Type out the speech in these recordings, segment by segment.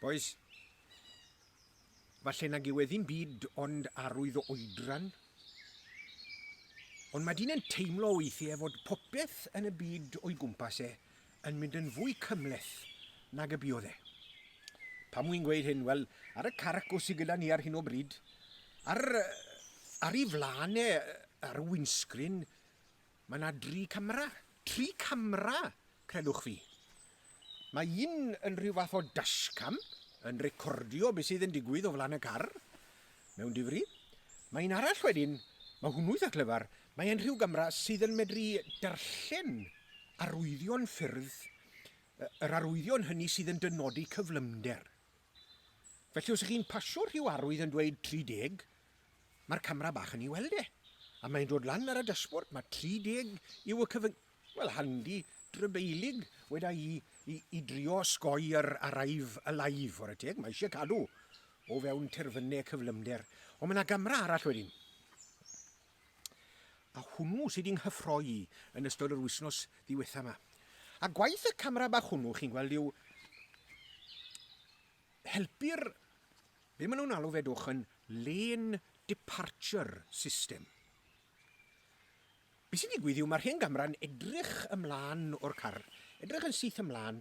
Bois, falle nag yw e ddim byd ond arwydd o oedran, ond mae dyn yn teimlo weithiau fod popeth yn y byd o'i gwmpas e yn mynd yn fwy cymhleth nag y buodd e. Pam wy'n gweud hyn? Wel, ar y carco sydd gyda ni ar hyn o bryd, ar, ar ei flaen e, ar y windscreen, mae yna dri camera. Tri camera, credwch fi. Mae un yn rhyw fath o dashcam, yn recordio beth sydd yn digwydd o flaen y car, mewn difri. Mae un arall wedyn, mae hwnnw eitha clyfar, mae e'n rhyw gamera sydd yn medru darllen arwyddion ffyrdd, yr arwyddion hynny sydd yn dynodi cyflymder. Felly os ych chi'n pasio rhyw arwydd yn dweud 30, mae'r camera bach yn ei weld e. A mae'n dod lan ar y dashboard, mae 30 yw y cyfyng... Wel, handi drybeilig weda i, i, i drio osgoi yr arrive alive, whare teg, mae eisiau cadw o fewn terfynau cyflymder. Ond mae yna gamera arall wedyn. A hwnnw sydd 'di nghyffroi i yn ystod yr wythnos ddiwetha 'ma. A gwaith y camera bach hwnnw, chi'n gweld, yw helpu'r, be maen nhw'n alw fe dwch, yn lane departure system. Be sy'n digwydd yw mae'r hen gamera'n edrych ymlaen o'r car, edrych yn syth ymlaen,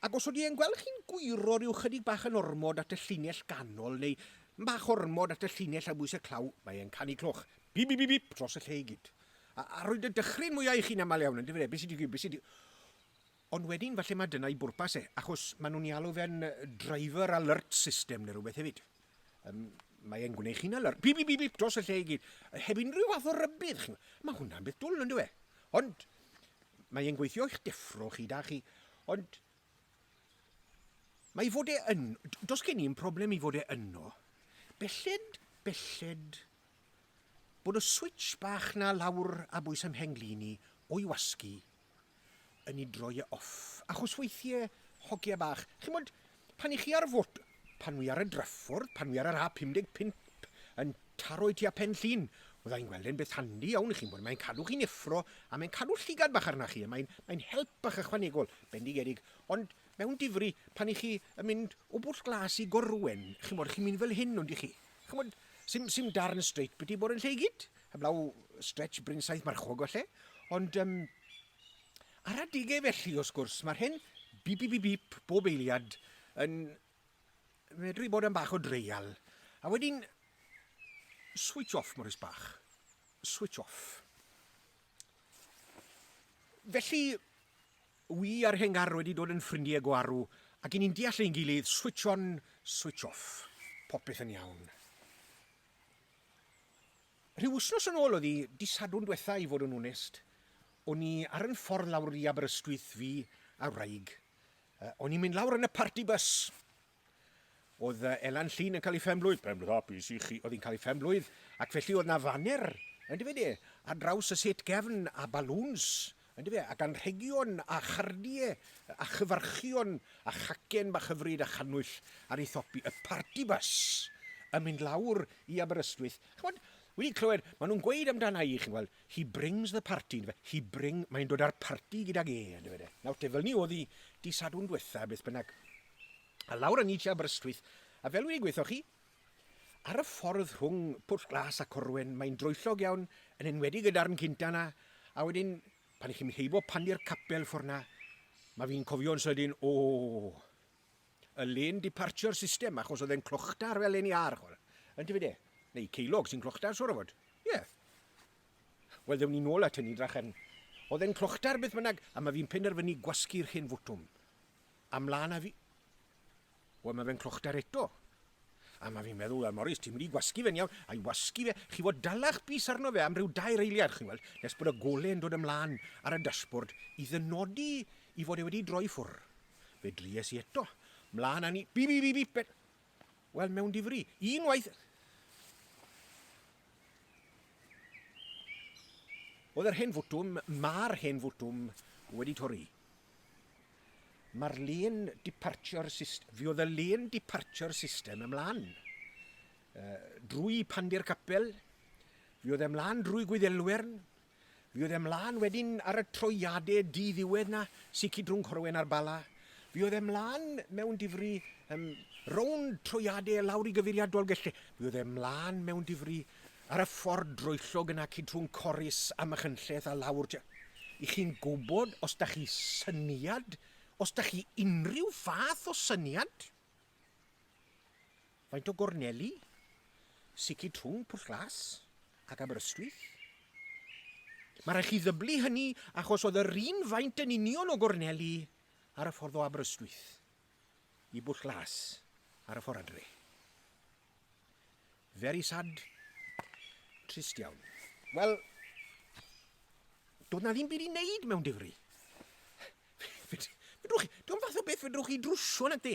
ac os ydy e'n gweld chi'n gwyro rhyw chydig bach yn ormod at y llinell ganol neu bach ormod at y llinell ar bwys y claw, mae e'n canu cloch, bip bip bip bip, dros y lle i gyd. A, a rhoid y dychryn mwyaf i chi'n aml iawn, yndyfe? Be sy'n digwydd? Be sy'n digwydd? Ond wedyn, falle mae dyna'i bwrpas e, achos maen nhw'n ei alw fe'n driver alert system neu rhywbeth hefyd. Um, mae e'n gwneud chi'n alert, bip, bip, bip, bip, dros y lle i gyd, heb unrhyw fath o rybudd. Mae hwnna'n beth dwl, yn dyw e? Ond mae e'n gweithio i'ch deffro chi, da chi. Ond mae i fod e yn... Does gen i'n problem i fod e yno. Belled, belled, bod y switch bach na lawr a bwys ym mhenglin i o'i wasgu yn i droi e off. Achos weithie, hogie bach, chimod, pan i chi ar fot, pan wi ar y draffordd, pan wi ar yr A55 yn taro i tua Pen Llŷn, fydda i'n gweld e'n beth handi iawn i chi, mae'n cadw chi'n effro a mae'n cadw llygad bach arna chi, a mae'n mae help bach ychwanegol, bendigedig. Ond mewn difri, pan i chi yn mynd o Bwll Glas i Gorwen, chimod, chi'n mynd fel hyn, ond i chi. Chimod, sim, sim darn straight byti bod yn lle i gyd, heblaw stretch Bryn Saith Marchog falle, ond um, Ar adegau felly, wrth gwrs, mae'r hen bip bip bip bip bob eiliad yn medru bod yn bach o dreial. A wedyn, switch off, Morris bach. Switch off. Felly, wi a'r hen gar wedi dod yn ffrindiau go arw, ac i ni'n deall ein gilydd, switch on, switch off. Popeth yn iawn. Rhyw wsnos yn ôl oedd hi, dy Sadwrn dwetha i fod yn onest, o'n i ar yn ffordd lawr i Aberystwyth, fi a wraig. O'n i'n mynd lawr yn y party bus. Oedd Elan Llŷn yn cael ei phen-blwydd, pen-blwydd hapus i chi, oedd hi'n cael ei phen-blwydd, ac felly oedd na faner, yndyfe de, ar draws y set gefn a balŵns, yndyfe, ac anrhegion a chardie a chyfarchion a chacen bach hyfryd a channwyll ar ei thop hi, y party bus yn mynd lawr i Aberystwyth. Chimod, wedi clywed, maen nhw'n gweud amdana i, chi'n gweld, he brings the party, yndyfe, he bring, mae'n dod â'r party gydag e, yndyfe de. Nawr te, fel ni oedd hi di Sadwrn dwetha, beth bynnag. A lawr â ni tua Aberystwyth, a fel wedi gweithio chi, ar y ffordd rhwng Pwll Glas a Corwen, mae'n droellog iawn, yn enwedig y darn cynta 'na, a wedyn, pan 'ych chi'n mynd heibo Pandy'r Capel ffordd 'na, mae fi'n cofio'n sydyn, o, y lane departure system, achos oedd e'n clochdar fel un iâr, chwel. Yntyfe de? Neu ceilog sy'n clochdar, siŵr o fod. Ie. Yeah. Wel, ddewn ni nôl at hynny drachefn. Oedd e'n clochdar beth bynnag, a mae fi'n penderfynu gwasgu'r hen fwtwm. A mlaen â fi. Wel, mae fe'n clochdar eto. A mae fi'n meddwl, wel, Morris, ti'n mynd i gwasgu fe'n iawn. A i wasgu fe, chi fod dalach bys arno fe am ryw dair eiliad, chi'n gweld, nes bod y gole'n dod ymlaen ar y dashboard i ddynodi i fod e wedi droi ffwr. Fe dries i eto. Mlaen â ni. Bip, bip, bip, bip. Wel, mewn difri. Unwaith... Oedd yr hen fwtwm, mae'r hen fwtwm wedi torri. Mae'r lane departure system, fi oedd y lane departure system ymlaen. Uh, drwy Pandy'r Capel, fi oedd ymlaen drwy Gwyddelwern, fi oedd ymlaen wedyn ar y troiadau di-ddiwedd na, sy'n cydrwng Corwen a'r Bala. Fi oedd e mlaen mewn difri um, rownd trwyadau lawr i gyfeiriad Dolgellau. Fi oedd e mlaen mewn difri ar y ffordd droellog yna cyd rhwng Corris a Machynlleth a lawr tua... I chi'n gwybod os da chi syniad, os da chi unrhyw fath o syniad, faint o gorneli sy cyd rhwng Pwll Glas ac Aberystwyth? Mae rhaid chi ddyblu hynny achos oedd yr un faint yn union o gorneli ar y ffordd o Aberystwyth i Bwll Glas ar y ffordd adre. Very sad. Trist iawn. Wel, doedd na ddim byd i wneud mewn difri. Fedrwch chi, dwi'n fath o beth fedrwch chi drwsio nag di.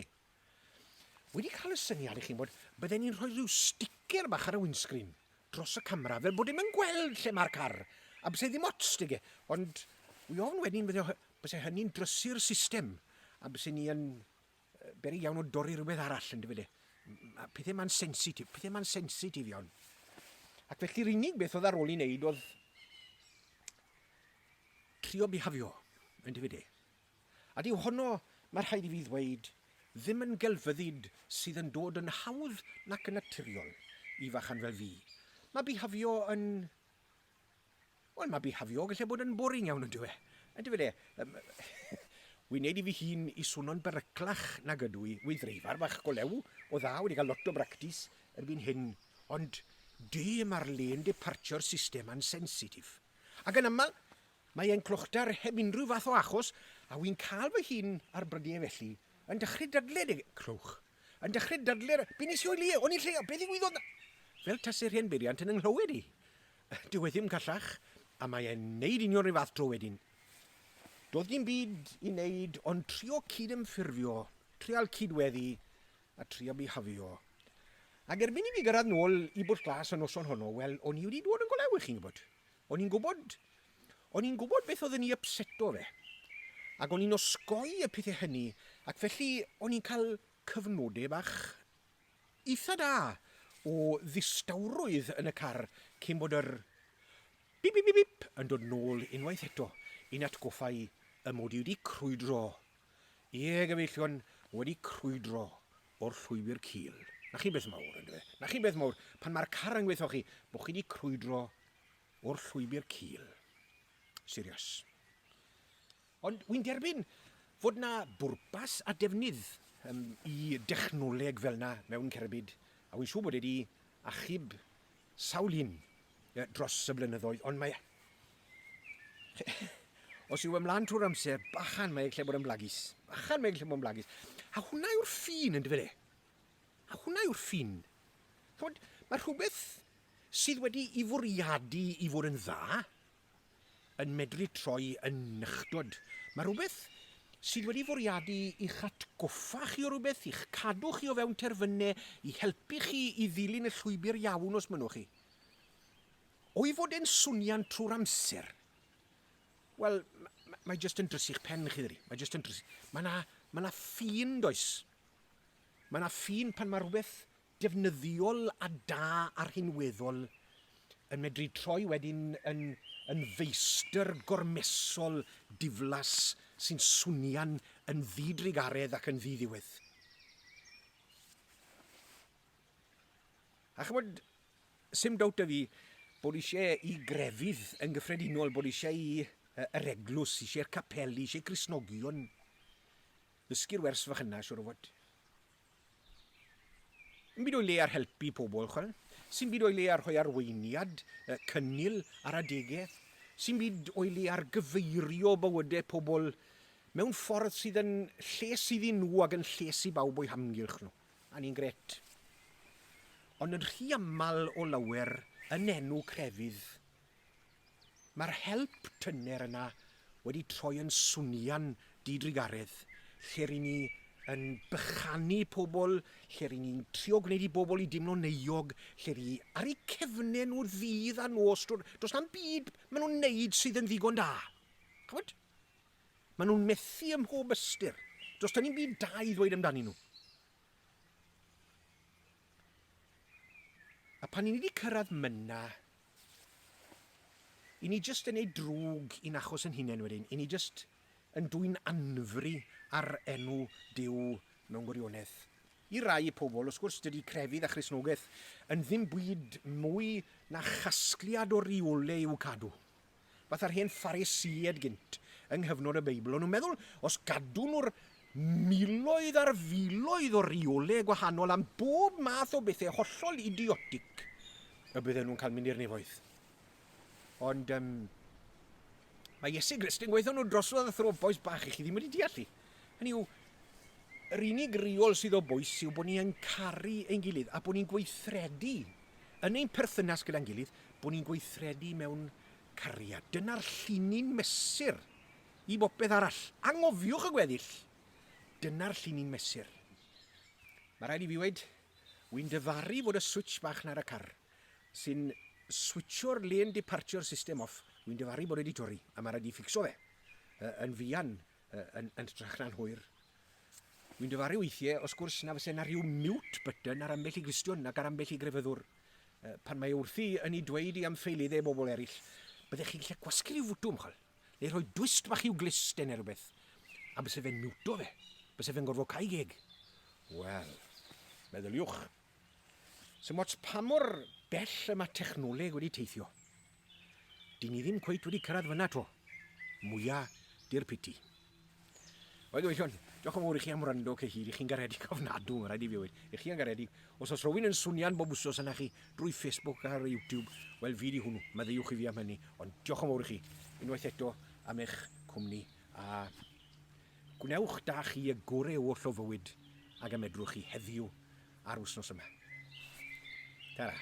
Wedi cael y syniad i chi bod bydden ni'n rhoi rhyw sticker bach ar y windscreen dros y camera fel bod dim yn gweld lle mae'r car. A bysau ddim ots, dige. Ond wi ofn wedyn bysau hynny'n drysu'r system a bysau ni yn beryg iawn o dorri rhywbeth arall, yn dyfe? Pethau ma'n sensitif, pethau ma'n sensitif iawn. Ac felly'r unig beth oedd ar ôl i wneud oedd trio bihafio, yn dyfe? A dyw honno, mae rhaid i fi ddweud, ddim yn gelfyddyd sydd yn dod yn hawdd nac yn naturiol i fachan fel fi. Mae bihafio yn Wel, mae bihafio gallu bod yn boring iawn, yndyw e? Yndyw e? Wi'n neud i fi hun i swno'n beryclach nag ydw i. Wi ddreifar bach go lew o dda, wedi cael lot o bractis erbyn hyn, ond de mae'r lane departure system yn sensitif. Ac yn aml, mae e'n clochdar heb unrhyw fath o achos, a wi'n cael fy hun ar brydiau felly yn dechrau dadle, de, clywch, yn dechrau dadle, be nes i o'i le, o'n i'n lle, be ddigwyddodd na? Fel tase'r hen beiriant yn 'y nghlywed i. Dyw e ddim callach, a mae e'n neud union 'run fath tro wedyn. Doedd dim byd i neud ond trio cydymffurfio, trial cydweddu, a trio bihafio. Ac erbyn i fi gyrraedd nôl i Bwll Glas y noson honno, wel, o'n i wedi dod yn golew, chi'n gwybod. O'n i'n gwybod, o'n i'n gwybod beth oedd yn ei ypseto fe. Ac o'n i'n osgoi y pethau hynny, ac felly o'n i'n cael cyfnodau bach eitha da o ddistawrwydd yn y car cyn bod yr bip bip bip bip yn dod nôl unwaith eto i'n atgoffa i y mod i wedi crwydro. Ie, gyfeillion, wedi crwydro o'r llwybr cul. Na chi'n beth mawr, yndyfe? Na chi'n beth mawr, pan mae'r car yn gweithio chi, bod chi wedi crwydro o'r llwybr cul. Serious. Ond wi'n derbyn fod 'na bwrpas a defnydd um, i dechnoleg fel 'na mewn cerbyd, a wi'n siŵr bod e wedi achub sawl un dros y blynyddoedd, ond mae... Os yw ymlaen trwy'r amser, bachan mae e lle bod yn blagus. Bachan mae e lle bod yn blagus. A hwnna yw'r ffin, yn dyfe? A hwnna yw'r ffin. Chymod, mae rhywbeth sydd wedi i fwriadu i fod yn dda, yn medru troi yn nychdod. Mae rhywbeth sydd wedi fwriadu i'ch atgoffa chi o rywbeth, i'ch cadw chi o fewn terfynau, i helpu chi i ddilyn y llwybr iawn os mynnwch chi. O'i fod e'n swnian trwy'r amser, wel, mae jyst yn drysu'ch pen chi, ddydi. Mae jyst yn drysu. Mae yna ma na ffin, does? Mae yna ffin pan mae rhywbeth defnyddiol a da a rhinweddol yn medru troi wedyn yn, yn feistr gormesol diflas sy'n swnian yn ddidrugaredd ac yn ddiddiwedd. A chymod, sim dowt 'da fi bod eisiau i grefydd yn gyffredinol, bod eisiau i yr eglwys, eisiau'r capeli, eisiau Cristnogion ddysgu'r wers fach yna, siwr o fod. Yn byd o'i le ar helpu pobl, chwel. Sy'n byd o'i le ar rhoi arweiniad cynnil ar adegau. Sy'n byd o'i le ar gyfeirio bywydau pobl mewn ffordd sydd yn lles iddyn nhw ac yn lles i bawb o'u hamgylch nhw. A ni'n gret. Ond yn rhy aml o lawer, yn enw crefydd, Mae'r help tyner yna wedi troi yn swnian di-drugaredd, lle ry'n ni yn bychanu pobl, lle ry'n ni'n trio gwneud i bobl i dimlo'n euog, lle ry'n ni ar eu cefnau nhw ddydd a nos, does na'm byd maen nhw'n neud sydd yn ddigon da. Chymod? Maen nhw'n methu ym mhob ystyr. Does 'da ni'm byd da i ddweud amdanyn nhw. A pan 'y ni wedi cyrraedd myna, 'y ni jyst yn ei drwg i'n achos yn hunain wedyn. 'Y ni jyst yn dwyn anfri ar enw Duw mewn gwirionedd. I rai pobl, wrth gwrs, dydy crefydd a Christnogaeth yn ddim byd mwy na chasgliad o reolau i'w cadw. Fatha'r hen Pharisïed gynt yng nghyfnod y Beibl, o'n nhw'n meddwl os gadw nhw'r miloedd ar filoedd o reolau gwahanol am bob math o bethau hollol idiotic, y bydden nhw'n cael mynd i'r nefoedd. Ond um, mae Iesu Grist yn gweithio nhw drosodd a thro, boes bach, i chi ddim wedi deall i. Hynny yw, yr unig reol sydd o bwys yw bod ni yn caru ein gilydd a bod ni'n gweithredu yn ein perthynas gyda'n gilydd, bod ni'n gweithredu mewn cariad. Dyna'r llinyn mesur i bopeth arall. Angofiwch y gweddill. Dyna'r llinyn mesur. Mae rhaid i fi weud, wy'n dyfaru fod y switch bach na ar y car sy'n switcho'r lane departure system off, wy'n dyfaru bod e wedi torri, a mae rhaid i ffixo fe yn fuan yn, yn hytrach na'n hwyr. Wy'n dyfaru weithiau, os gwrs, na fyse na rhyw mute button ar ambell i Gristion ac ar ambell i grefyddwr. Pan mae wrthi yn ei dweud i amffeilydd e bobl eraill, byddech chi'n gallu gwasgu rhyw fwtwm, chal, neu rhoi dwist bach i'w glust e neu rhywbeth, a byse fe'n miwto fe, byse fe'n gorfod cau geg. Wel, meddyliwch. Sdim ots pa mor bell y mae technoleg wedi teithio. Dyn ni ddim cweit wedi cyrraedd fyna to. Mwya di'r piti. Wel, gyfeillion, diolch yn fawr i chi am wrando cyhyd. I chi'n garedig ofnadw, mae rhaid i fi weud. I chi yn garedig. Os oes rhywun yn swnian bob wsos yna chi drwy Facebook ar YouTube, wel fi di hwnnw. Maddeuwch i fi am hynny. Ond diolch yn fawr i chi unwaith eto am eich cwmni. A gwnewch da chi y gore oll o fywyd ag y medrwch chi heddiw a'r wythnos yma. Ta-ra.